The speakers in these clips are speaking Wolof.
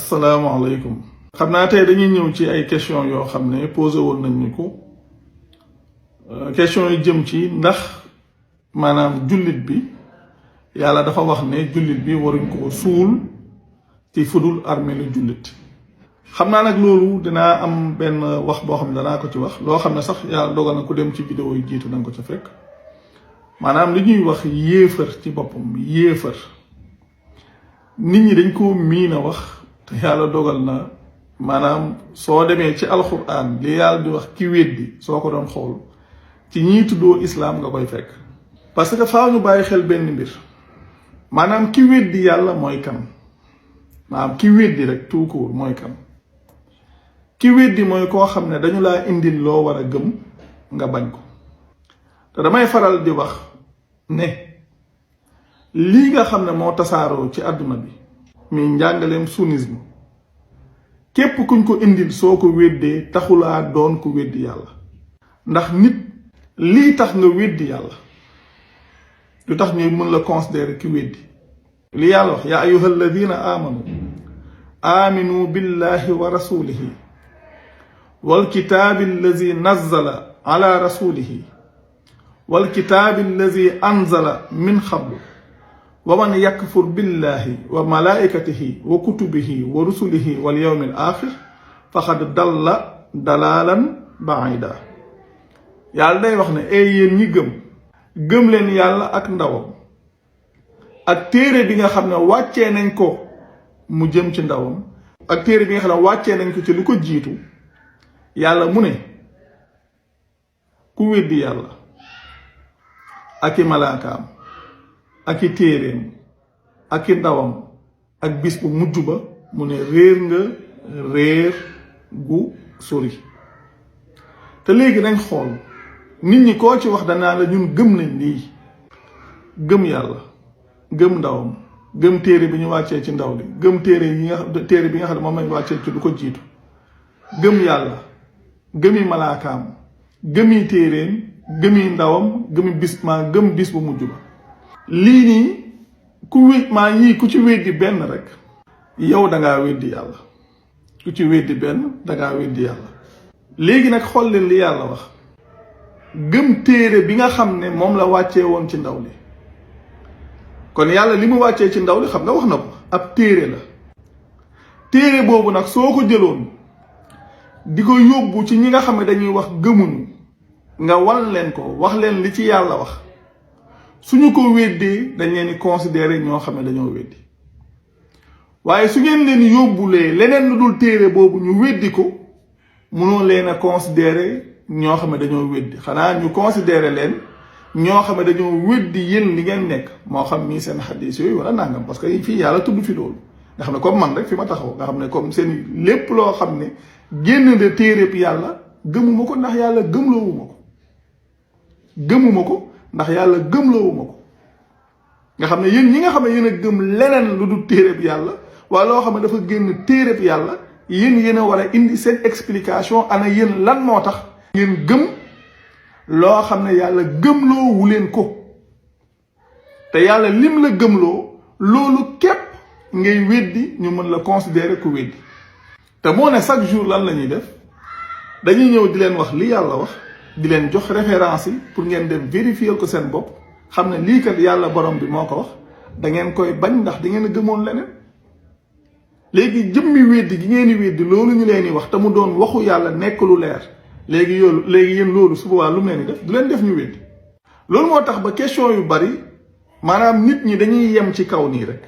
salaamaaleykum. xam naa tey dañuy ñëw ci ay question yoo xam ne posé woon nañ ñu ko question yu jëm ci ndax maanaam jullit bi yàlla dafa wax ne jullit bi waruñ ko suul ci fudul armeelu jullit. xam naa nag loolu dinaa am benn wax boo xam ne danaa ko ci wax loo xam ne sax yàlla dogal na ku dem ci vidéo yi jiitu danga ko ca fekk maanaam li ñuy wax yéefar ci boppam yéefar nit ñi dañ ko miin a wax te yàlla dogal na maanaam soo demee ci alxuraan li yàlla di wax ki weddi soo ko doon xool ci ñii tuddoo islaam nga koy fekk. parce que faaw ñu bàyyi xel benn mbir maanaam ki weddi yàlla mooy kan maanaam ki weddi rek tout court mooy kan ki weddi mooy koo xam ne dañu laa indil loo war a gëm nga bañ ko te damay faral di wax ne lii nga xam ne moo tasaaroo ci àdduna bi mi njàngaleem sunnisme képp kuñ ko indil soo ko weddee taxulaa doon ko weddi yàlla ndax nit lii tax nga weddi yàlla lu tax ñuy mën la considérer ki weddi li yàlla wax yaa ayuha alladina amanu aminu billahi wa rasulihi walkitaabi allazi nazzala ala rasulihi walkitaabi allazi anzala min qablu wa man yakfur billahi wa malaikatihi wa kutubihi wa rusulihi wal yawmil axir faqad dalla dalalan baida yàlla day wax ne ay yéen ñi gëm leen yàlla ak ndawam ak téere bi nga xam ne wàccee nañ ko mu jëm ci ndawam ak téere bi nga xam ne wàccee nañ ko ci lu ko jiitu yàlla mu ne ku weddi yàlla ak i malaakaam ak i téeréem ak i ndawam ak bis bu mujj ba mu ne réer nga réer gu sori. te léegi nañ xool nit ñi koo ci wax danaa la ñun gëm nañ lii gëm yàlla gëm ndawam gëm téere bi ñu wàccee ci ndaw li gëm téere bi nga xam ne moom lañ wàccee ci lu ko jiitu gëm yàlla gëmi malaakaam gëmi téeréem gëmi ndawam gëm bis bu mujj ba. lii nii ku ci weddi benn rek yow dangaa weddi yàlla ku ci weddi benn dangaa weddi yàlla. léegi nag xool leen li yàlla wax gëm téere bi nga xam ne moom la wàccee woon ci ndaw li kon yàlla li mu wàccee ci ndaw li xam nga wax na ko ab téere la téere boobu nag soo ko jëloon di ko yóbbu ci ñi nga xam ne dañuy wax gëmuñu nga wan leen ko wax leen li ci yàlla wax suñu ko weddee dañ leen di considérer ñoo xam ne dañoo weddi waaye su ngeen leen yóbbulee leneen lu dul téere boobu ñu weddi ko mënoo leen a considérer ñoo xam ne dañoo weddi xanaa ñu considérer leen ñoo xam ne dañoo weddi yéen li ngeen nekk moo xam ni seen xadis yooyu wala nangam parce que fii yàlla tudd fi loolu nga xam ne comme man rek fi ma taxaw nga xam ne comme seen lépp loo xam ne génn de téereb yàlla gëmuma ko ndax yàlla gëmloowuma ko ndax yàlla gëmloowuma ko nga xam ne yéen ñi nga xam ne yéen a gëm leneen lu dul téereb yàlla waaye loo xam ne dafa génn téereb yàlla yéen a war a indi seen explication ana yéen lan moo tax ngeen gëm loo xam ne yàlla gëmloo wu leen ko te yàlla lim la gëmloo loolu képp ngay weddi ñu mën la considérer ku weddi. te moo ne chaque jour lan la ñuy def dañuy ñëw di leen wax li yàlla wax di leen jox référence yi pour ngeen dem vérifier ko seen bopp xam ne lii kat yàlla borom bi moo ko wax da ngeen koy bañ ndax da ngeen a gëmoon leneen. léegi jëmmi weddi gi ngeen di weddi loolu ñu leen di wax te mu doon waxu yàlla nekk lu leer léegi yéen loolu su boobaa lu mu leen di def du leen def ñu weddi. loolu moo tax ba question yu bari maanaam nit ñi dañuy yem ci kaw nii rek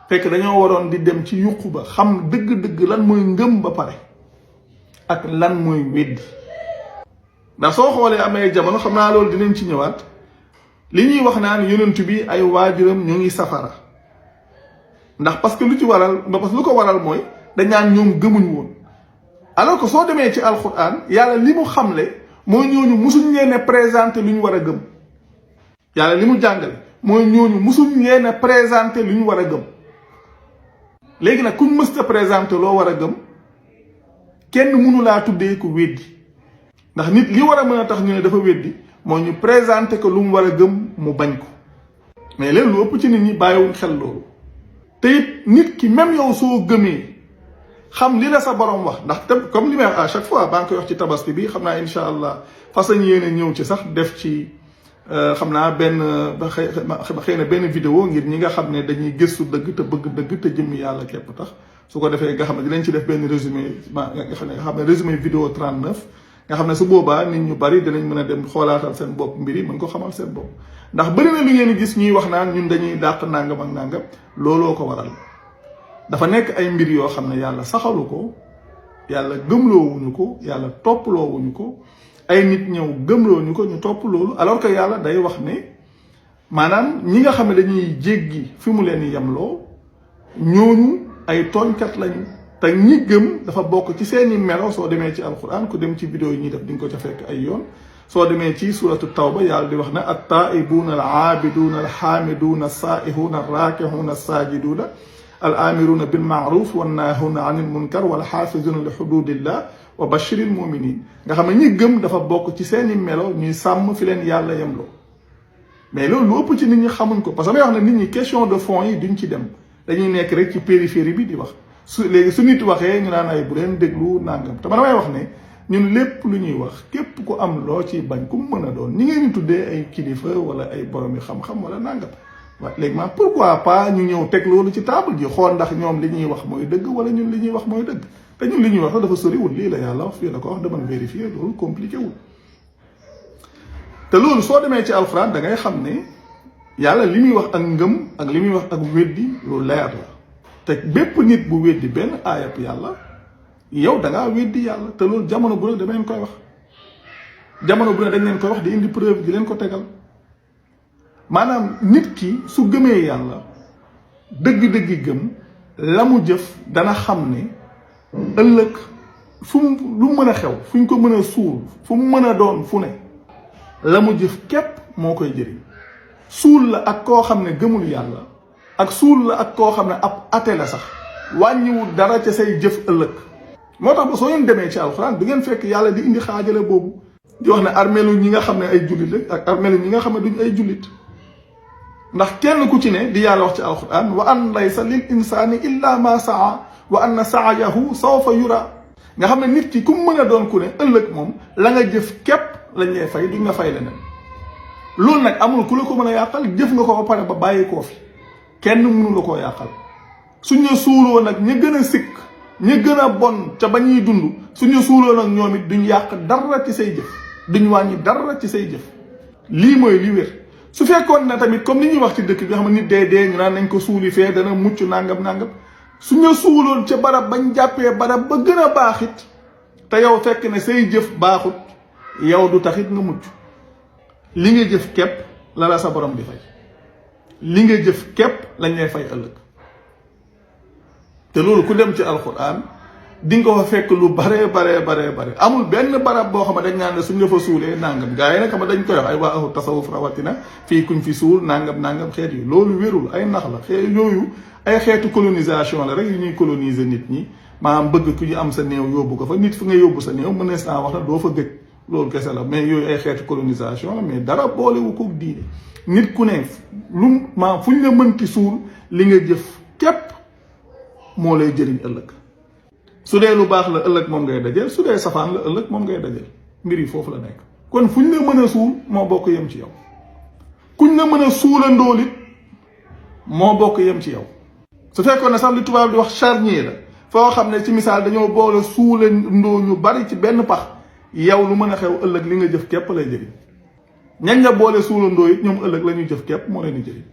fekk dañoo waroon di dem ci yuqu ba xam dëgg-dëgg lan mooy ngëm ba pare ak lan mooy weddi. ndax soo xoolee amee jamono xam naa loolu dinañ ci ñëwaat li ñuy wax naan yonent bi ay waajuram ñu ngi safara ndax parce que lu ko waral mooy dañ naan ñoom gëmuñ woon alors que soo demee ci alquran yàlla li mu xamle mooy ñooñu musuñ leen a présenté lu ñu war a gëm yàlla li mu jàngale mooy ñooñu musuñ leen a présenté lu ñu war a gëm. léegi nag kuñ mësta présenté loo war a gëm kenn mënu laa tuddee ku weddi ndax nit li war a mën a tax ñu ne dafa weddi moo ñu présenté ko lu mu war a gëm mu bañ ko mais léegi lu ëpp ci nit ñi bàyyiwuñ xel loolu. te it nit ki même yow soo gëmee xam li la sa borom wax ndax comme li may wax à chaque fois baa ngi koy wax ci tabaski bi xam naa incha allah fas yéene ñëw ci sax def ci xam naa benn xëy na benn vidéo ngir ñi nga xam ne dañuy gëstu dëgg te bëgg dëgg te jëmmi yàlla képp tax su ko defee nga xam ne dinañ ci def benn résumé nga xam ne résumé vidéo 39 nga xam ne su boobaa nit ñu bari dinañ mën a dem xoolaatal seen bopp mbir yi mën ko xamal seen bopp ndax bëri na lu ngeen gis ñuy wax naan ñun dañuy dàq nangam ak nangam looloo ko waral dafa nekk ay mbir yoo xam ne yàlla saxalu ko yàlla gëmloowuñu ko yàlla topploowuñu ko ay nit ñëw gëmloo ñu ko ñu topp loolu alors que yàlla day wax ne maanaam ñi nga xam ne dañuy jéggi fi mu leen yemloo ñooñu ay tooñkat lañu te ñi gëm dafa bokk ci seeni melo soo demee ci alquran ku dem ci vidéo yi ñuy def di nga ko ca fekk ay yoon soo demee ci suratu tawba yàlla di wax ne attaa'ibuuna al aabiduuna al xaamiduuna as-saa'ihuuna ar-raaki'uuna as-saajiduuna al aamiruuna bil ma'ruuf wan naahuuna anil munkar wal xaafizuuna li xuduudillah wa bashiril muminin nga xam ne ñi gëm dafa bokk ci seeni melo ñuy sàmm fi leen yàlla yemloo mais loolu lu ëpp ci nit ñi xamuñ ko parce que may wax ne nit ñi question de fond yi duñ ci dem dañuy nekk rek ci périphérie bi di wax léegi su nit waxee ñu naan ay bu leen déglu nangam te man damay wax ne ñun lépp lu ñuy wax képp ku am loo ci bañ ku mu mën a doon ñi ngeen di tuddee ay kilifa wala ay borom yi xam-xam wala nangam waaye léegi man pourquoi pas ñu ñëw teg loolu ci table ji xool ndax ñoom li ñuy wax mooy dëgg wala ñun li ñuy wax mooy dëgg te ñun li ñuy wax dafa soriwul lii la yàlla wax fii la ko wax demal vérifier loolu compliqué wul te loolu soo demee ci alxuraan da ngay xam ne yàlla li muy wax ak ngëm ak li muy wax ak weddi lu leer la te bépp nit bu weddi benn aayab yàlla yow da ngaa weddi yàlla te loolu jamono bu ne dama leen koy wax jamono bu ne dañ leen koy wax di indi preuve di leen ko tegal maanaam nit ki su gëmee yàlla dëgg-dëgg gëm la mu jëf dana xam ne ëllëg fu mu lu mën a xew fu ñu ko mën a suul fu mu mën a doon fu ne la mu jëf képp moo koy jëriñ suul la ak koo xam ne gëmul yàlla ak suul la ak koo xam ne ab ate la sax wàññiwul dara ca say jëf ëllëg moo tax ba soo ngeen demee ci alxuraan du ngeen fekk yàlla di indi xaajale boobu di wax ne armeelu ñi nga xam ne ay jullit la ak armeelu ñi nga xam ne duñ ay jullit ndax kenn ku ci ne di yàlla wax ci alxuraan wa an laysa lil insaani illa ma saa wa anna saayahu sawfa yura nga xam ne nit ki ku mu mën a doon ku ne ëllëg moom la nga jëf képp lañ lay fay duñ nga fay leneen loolu nag amul ku la ko mën a yàqal jëf nga ko ba pare ba bàyyi koo fi kenn mënu la koo yàqal suñ la suuloo nag ña gën a sikk ña gën a bon ca ba ñuy dund suñ la suuloo nag ñoom it duñ yàq dara ci say jëf duñ wàññi dara ci say jëf lii mooy li wér su fekkoon ne tamit comme ni ñuy wax ci dëkk bi xam ne nit dee ñu naan nañ ko suuli fee dana mucc nangam suñ la suuloon ca barab bañ jàppee barab ba gën a baaxit te yow fekk ne say jëf baaxut yow du taxit nga mucc li nga jëf képp la la sa borom di fay li nga jëf képp lañ lay fay ëllëg te loolu ku dem ci alxuraan di nga ko fa fekk lu bare amul benn barab boo xam ne dañ naan ne suñ la fa suulee nangam gars yi nag xam ne dañ koy wax ay waa ahlu tasawuf rawatina fii kuñ fi suul nangam xeet yi loolu wérul ay nax la xeet yooyu ay xeetu colonisation la rek yu ñuy coloniser nit ñi maanaam bëgg ku ñu am sa néew yóbbu ko fa nit fu nga yóbbu sa néew mënees naa wax na doo fa gëj loolu kese la mais yooyu ay xeetu colonisation la mais dara boolewu ko diine nit ku ne lu maanaam fu ñu la mënti suul li nga jëf képp moo lay jëriñ ëllëg su dee lu baax la ëllëg moom ngay dajeel su dee safaan la ëllëg moom ngay dajeel mbir yi foofu la nekk kon fu ñu la mën a suul moo bokk yem ci yow kuñ la mën a suulandoo it moo bokk yem ci yow su fekkoon ne sax li tubaab di wax charnier la foo xam ne ci misaal dañoo boole suulandoo ñu bari ci benn pax yow lu mën a xew ëllëg li nga jëf képp lay jëriñ ñañ la boole suulandoo it ñoom ëllëg la ñuy jëf képp moo leen di jëriñ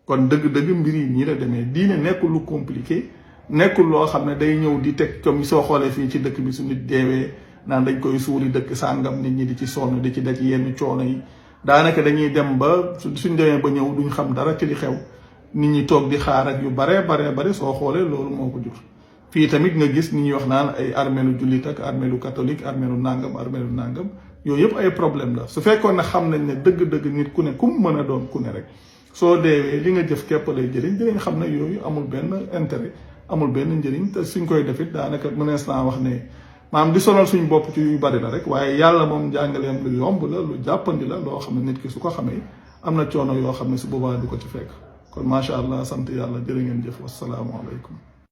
kon dëgg-dëgg mbir yi ñii la demee diine nekkul lu compliqué nekkul loo xam ne day ñëw di teg comme soo xoolee fii ci dëkk bi su nit deewee naan dañ koy suuli dëkk sàngam nit ñi di ci sonn di ci daj yenn coono yi daanaka dañuy dem ba suñ demee ba ñëw duñ xam dara ci li xew nit ñi toog di xaar ak yu bare soo xoolee loolu moo ko jur fii tamit nga gis nit ñuy wax naan ay armeelu jullit ak armeelu catholique armeelu nàngam yooyu yëpp ay problème la su fekkoon ne xam nañ ne dëgg-dëgg nit ku ne ku mu mën a doon ku ne rek soo deewee li nga jëf képp lay jëriñ dinañ xam ne yooyu amul benn intérêt amul benn njëriñ te suñ koy defit daanaka mënees naa wax ne maanaam di sonal suñ bopp ci yu bari la rek waaye yàlla moom njàngaleem lu yomb la lu jàppandi la loo xam ne nit ki su ko xamee am na coono yoo xam ne su boobaa du ko ci fekk kon macha allah sant yàlla jërë ngeen jëf wassalaamu aleykum